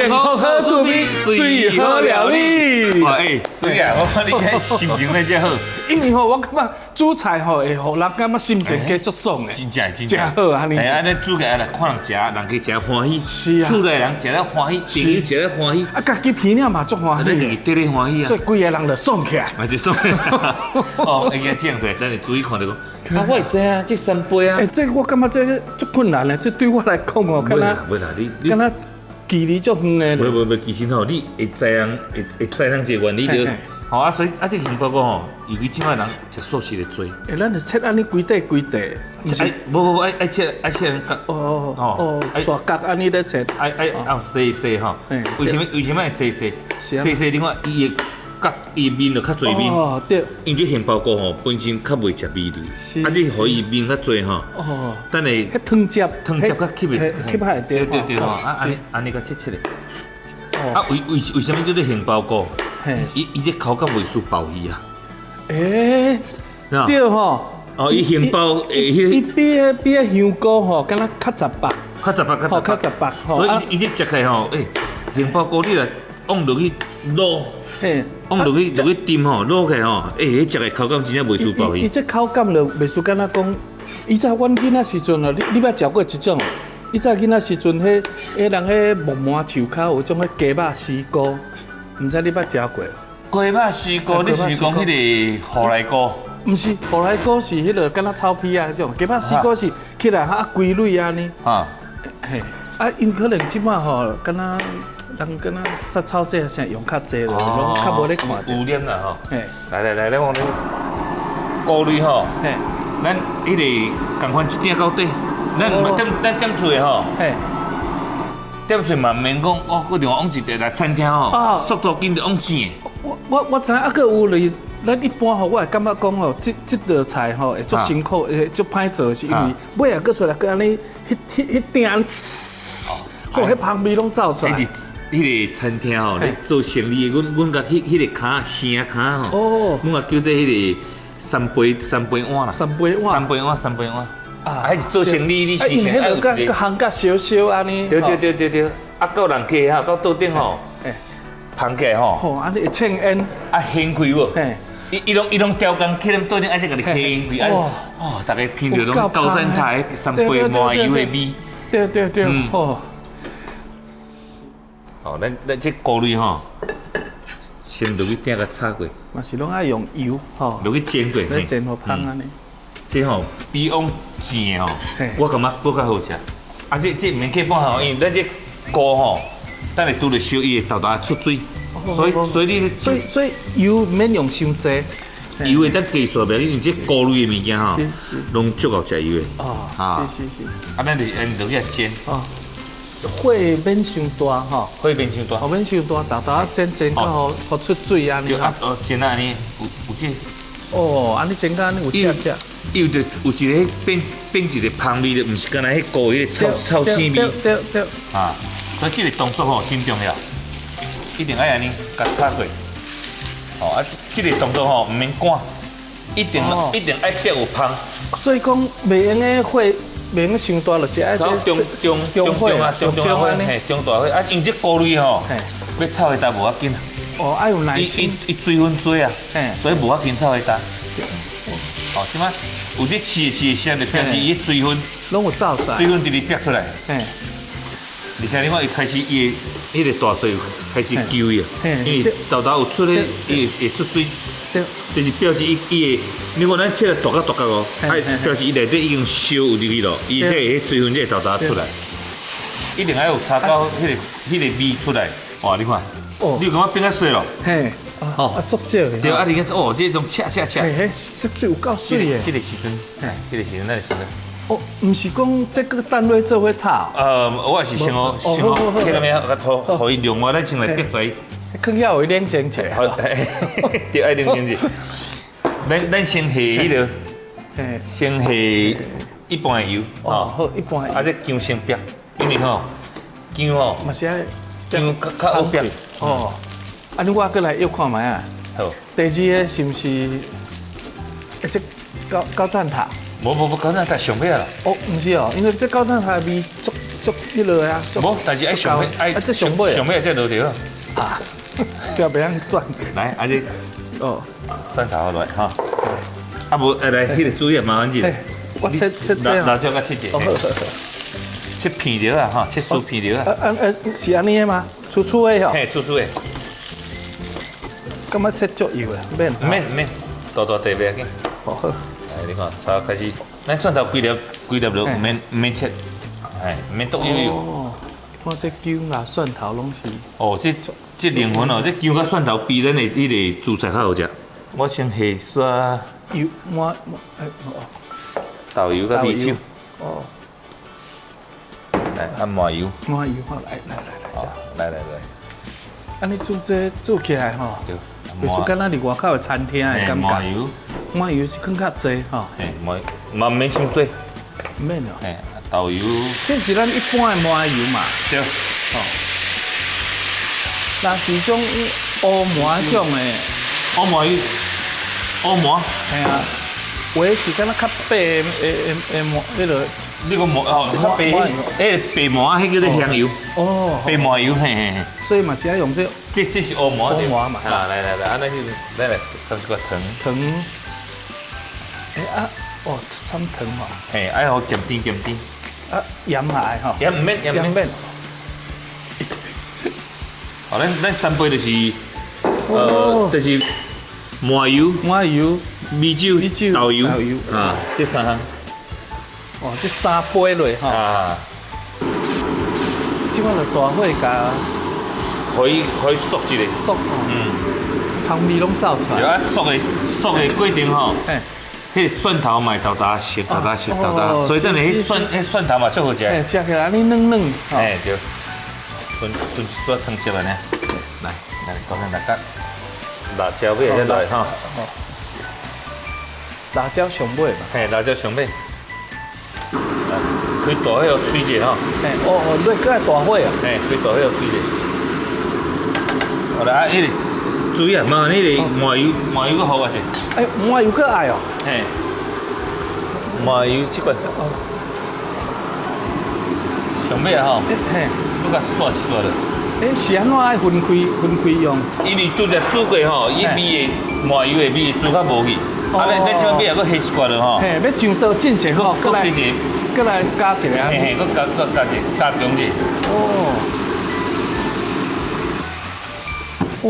幸福好滋味，最好料理。哇，欸，主啊，我看你這心情咧遮好。因為吼，我感覺煮菜吼會予人感覺心情加足爽的。真正真正。真好按呢。哎，按呢煮起來來看人食，人家食歡喜。是啊。厝內人食得歡喜，朋友食得歡喜。啊，家己鼻了嘛足歡喜。咱家己得咧歡喜啊。所以規个人就爽起來。嘛就爽。哦，應該這樣對，咱就注意看著講。啊，我會知啊，這三杯啊。欸，這我感覺這足困難的，這對我來講哦，敢若袂啦，你敢若距離足遠的。袂袂袂，其實吼，你會知人會會知人這個原理就。吼啊，所以啊，這個杏鮑菇吼，尤其這擺人食素食的濟。欸，咱就切按呢規塊規塊。愛，無無無，愛愛切愛切成角。哦哦哦，大角按呢咧切。愛愛愛細細吼。為啥物為啥物愛細細？細細，你看伊的角，伊的面就較濟面。哦，對。因為這杏鮑菇吼本身較袂食味膩。啊，你予伊面較濟吼。哦。等下。彼湯汁。湯汁較吸的。吸較會對。對對對吼，啊按呢按呢共切切的。啊，為為為啥物叫做杏鮑菇？伊伊這口感袂輸鮑魚啊！欸，對吼。哦，伊杏鮑，伊比彼比彼香菇吼，敢若較雜白。較雜白，較雜較雜白。所以伊伊這食起來吼，欸，杏鮑菇你若往落去滷，往落去落去浸吼，滷起來吼，欸，彼食的口感真正袂輸鮑魚。伊這口感就袂輸，敢若講，以前阮囡仔時陣哦，你你捌食過這種？以前囡仔時陣，彼彼人彼木麻樹跤有種彼雞肉絲菇。毋知你捌食過？雞肉絲菇，你是講彼个雨來菇？毋是，雨來菇是彼个敢若草皮仔彼種。雞肉絲菇是起來哈規蕊按呢。啊。嘿，啊，因可能這擺吼，敢若人敢若殺草劑啥用較濟了，攏較無咧看著。污染啦吼。嘿。來來來，來往咧菇類吼。嘿。咱彼个仝款一鼎到底，咱毋踮咱踮厝的吼。嘿。踮厝嘛毋免講，哦，閣另外往一个來餐廳吼，速度緊就往煎的。我我我知影，啊，閣有咧，咱一般吼，我會感覺講吼，這這道菜吼會足辛苦，會足歹做，是因為尾仔閣出來閣按呢，彼彼彼鼎按呢，吼，彼香味攏走出來。彼是彼个餐廳吼，咧做生意的，阮阮共彼彼个跤生跤吼，阮共叫做彼個三杯三杯碗啦。三杯碗。三杯碗，三杯碗。啊，彼是做生意，你是想愛有一个烘甲燒燒按呢？對對對對對，啊，到人家吼，到桌頂吼，捧起來吼，吼，按呢會衝煙，啊，掀開無？伊伊攏伊攏刁工去咱桌頂，愛這共你掀開，啊，哦，逐家聞著攏高讚台三杯麻油的味。對對對，吼。哦，咱咱這菇類吼，先落去鼎共炒過。嘛是攏愛用油吼，落去煎過，來煎予香按呢。這吼比往煎的吼，我感覺閣較好食。啊，這這毋免客半項，因為咱這菇吼，等下拄著燒，伊會沓沓出水，所以所以你所以所以油毋免用傷濟，油會當加煞袂，因為這菇類的物件吼，攏足夠食油的。哦，是是是。啊，咱就按落去煎。哦，火免傷大吼，火免傷大，哦，免傷大，沓沓煎煎到予出水按呢。啊，哦，煎啊按呢，有有這。哦，按呢煎到按呢有切切。伊有一有一个變變一個香味的，毋是干焦彼菇彼个臭臭腥味。對對對。啊，所以這個動作吼真重要，一定愛按呢共炒過。哦，啊，這個動作吼毋免趕，一定一定愛煏有香。所以講袂用的火，袂用傷大，就是愛中中中中啊，中中火，嘿，中大火。啊，因為這菇類吼，欲炒彼焦無要緊。哦，愛有耐心。伊伊水分多啊，所以無要緊炒彼焦。哦，這擺有這刺的刺的聲，就表示伊水分攏有走出來，水分直直煏出來。而且你看，伊開始伊的彼个大水開始揪伊啊，因為沓沓有出咧，伊會出水，就是表示伊伊會，你看咱切得大角大角哦，啊，表示伊內底已經燒有入去咯，伊才會彼水分才會沓沓出來，一定愛有炒到彼个彼个味出來。哇，你看，你有感覺變較細咯？嘿。哦，啊，縮小的。對，啊，你看，哦，這種切切切。嘿，嘿，色水有夠水的。這個時陣，這個時陣，咱就先。哦，毋是講這個等落做伙炒。我也是先哦，先哦，起來咩？予予伊另外咱先來煏出來。囥遐有伊冷靜者。好，對，愛冷靜者。咱咱先下彼个，先下一半的油。哦，好，一半。啊，這薑先煏，因為吼，薑吼，嘛是愛薑較較好煏。哦。按呢，我閣來約看覓啊。好。第二个是毋是？欸，這高高讚塔？無無無，高讚塔上尾啦。哦，毋是哦，因為這高讚塔的味足足彼落啊。無，但是愛上尾愛啊，這上尾上尾才落著。啊，這袂曉轉。來，啊這哦，蒜頭落來哈。啊無，來，彼个主要麻煩者。我切切這辣椒佮切者。切片著啊，哈，切酥片著啊。啊啊，是按呢的嗎？粗粗的吼。嘿，粗粗的。感覺切足幼的，免。免免，大大塊袂要緊。好好。來，你看，炒開始，咱蒜頭規粒規粒落，毋免毋免切，哎，毋免剁幼幼。哦，看這薑啊，蒜頭攏是。哦，這靈魂哦，這薑佮蒜頭比咱的彼个主菜較好食。我先下刷油，抹抹，哎哦，豆油佮米酒。哦。來，啊麻油。麻油，好，來來來來，來來來。按呢煮這煮起來吼，對。就是敢若佇外口的餐廳的感覺。麻油，麻油是囥較濟吼。嘿，麻嘛毋免傷濟。毋免哦。嘿，豆油。這是咱一般的麻油嘛。對。吼。若是種烏麻種的。烏麻油，烏麻。嘿啊。有的是敢若較白的的的麻，彼个。你講麻哦，較白，彼个白麻，彼叫做香油。哦。白麻油，嘿嘿嘿。所以嘛是愛用這。這是烏麻。烏麻嘛。啊，來來來，啊，咱就來來摻一寡糖。糖。欸啊，哦，摻糖吼。嘿，愛予鹹甜鹹甜。啊，鹽嘛愛吼。鹽毋免，鹽毋免。好，咱三杯就是，就是麻油、麻油、米酒、米酒、豆油，啊，這三項。哦，這三杯落吼。啊。這款就大火共。可以縮一下。縮。嗯。香味攏走出來。對啊，縮的過程吼，彼个蒜頭嘛會沓沓熟，沓沓熟，沓沓，所以等下彼蒜頭嘛足好食。嘿，食起來按呢軟軟。嘿，對。剩剩一撮湯汁按呢，來來，講咱來甲辣椒尾再來吼。辣椒上尾嘛。嘿，辣椒上尾。開大火予催者吼。嘿，哦哦，你閣愛大火啊？嘿，開大火予催者。好啦，啊，彼个注意啊，麻煩彼个麻油，麻油閣予我者。欸，麻油閣愛哦。嘿。麻油這罐。上尾啊吼。嘿。閣共刷一刷落。欸，是按怎愛分開用？因為拄才煮過吼，伊味的麻油的味煮較無去。啊，咱這尾仔閣下一寡落吼。嘿，欲上桌進前吼，閣來加一个。嘿嘿，閣加一个，加強者。哦。哇！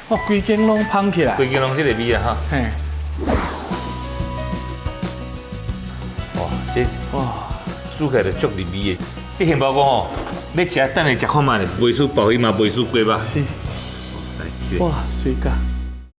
哇，規間攏芳起來。規間攏這個味啊哈。嘿。哇，這哇煮起來就足入味的。這杏鮑菇吼，你食等下食看覓咧，袂輸鮑魚嘛，袂輸雞肉。是。來，哇，水果。